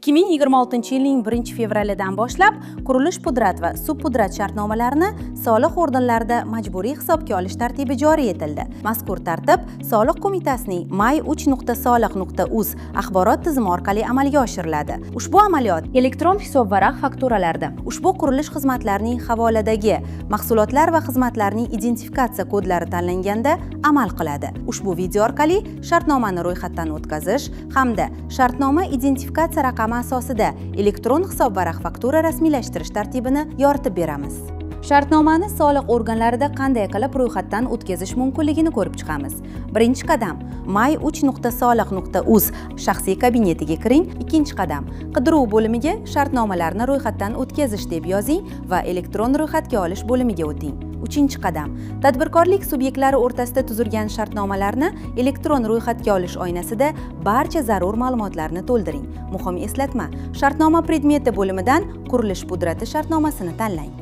2026-yilning 1-fevralidan boshlab qurilish pudrat va subpudrat shartnomalarini soliq organlarida majburiy hisobga olish tartibi joriy etildi. Mazkur tartib Soliq qo'mitasining my3.soliq.uz axborot tizimi orqali amalga oshiriladi. Ushbu amaliyot Elektron hisobvaraq fakturalarda ushbu qurilish xizmatlarining havoladagi mahsulotlar va xizmatlarning identifikatsiya kodlari tanlanganda amal qiladi. Ushbu video orqali shartnomani ro'yxatdan o'tkazish hamda shartnoma identifikatsiya raqami asosida elektron hisobvaraq faktura rasmiylashtirish tartibini yoritib beramiz. Shartnomani soliq organlarida qanday qilib ro'yxatdan o'tkazish mumkinligini ko'rib chiqamiz. Birinchi qadam: my3.soliq.uz shaxsiy kabinetiga kiring. Ikkinchi qadam: qidiruv bo'limiga shartnomalarni ro'yxatdan o'tkazish deb yozing va elektron ro'yxatga olish bo'limiga o'ting. Uchinchi qadam: tadbirkorlik subyektlari o'rtasida tuzilgan shartnomalarni elektron ro'yxatga olish oynasida barcha zarur ma'lumotlarni to'ldiring. Muhim eslatma: shartnoma predmeti bo'limidan qurilish pudrati shartnomasini tanlang.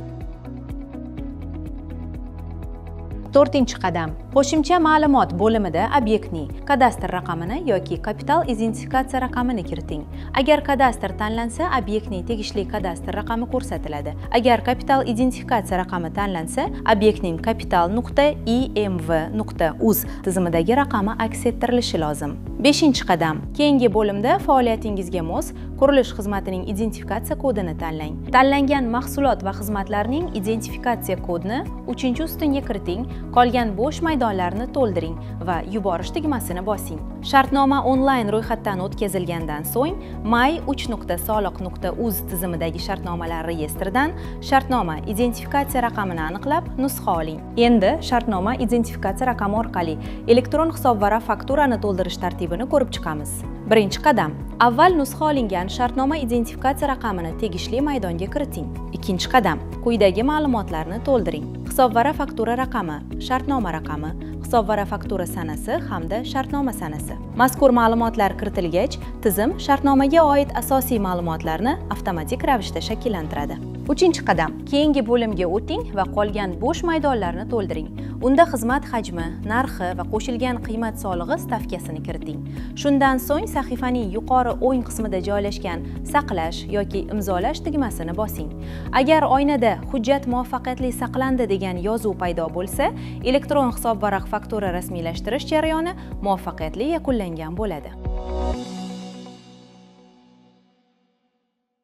To'rtinchi qadam: qo'shimcha ma'lumot bo'limida obyektning kadastr raqamini yoki kapital identifikatsiya raqamini kiriting. Agar kadastr tanlansa, obyektning tegishli kadastr raqami ko'rsatiladi. Agar kapital identifikatsiya raqami tanlansa, obyektning kapital.imv.uz tizimidagi raqami aks ettirilishi lozim. Beshinchi qadam: keyingi bo'limda faoliyatingizga mos qurilish xizmatining identifikatsiya kodini tanlang. Tanlangan mahsulot va xizmatlarning identifikatsiya kodini 3-ustunga kiriting, qolgan bo'sh maydonlarni to'ldiring va yuborish tugmasini bosing. Shartnoma onlayn ro'yxatdan o'tkazilgandan so'ng my3.soliq.uz tizimidagi shartnomalar reyestridan shartnoma identifikatsiya raqamini aniqlab, nusxa oling. Endi shartnoma identifikatsiya raqami orqali elektron hisobvaraq fakturani to'ldirish tartibini ko'rib chiqamiz. Birinchi qadam: avval nusxa olingan shartnoma identifikatsiya raqamini tegishli maydonga kiriting. Ikkinchi qadam: quyidagi ma'lumotlarni to'ldiring: hisobvaraq faktura raqami, shartnoma raqami, hisobvaraq faktura sanasi hamda shartnoma sanasi. Mazkur ma'lumotlar kiritilgach, tizim shartnomaga oid asosiy ma'lumotlarni avtomatik ravishda shakllantiradi. Uchinchi qadam: keyingi bo'limga o'ting va qolgan bo'sh maydonlarni to'ldiring. Unda xizmat hajmi, narxi va qo'shilgan qiymat solig'i stavkasini kiriting. Shundan so'ng sahifaning yuqori o'ng qismida joylashgan saqlash yoki imzolash tugmasini bosing. Agar oynada hujjat muvaffaqiyatli saqlandi degan yozuv paydo bo'lsa, elektron hisobvaraq faktura rasmiylashtirish jarayoni muvaffaqiyatli yakunlangan bo'ladi.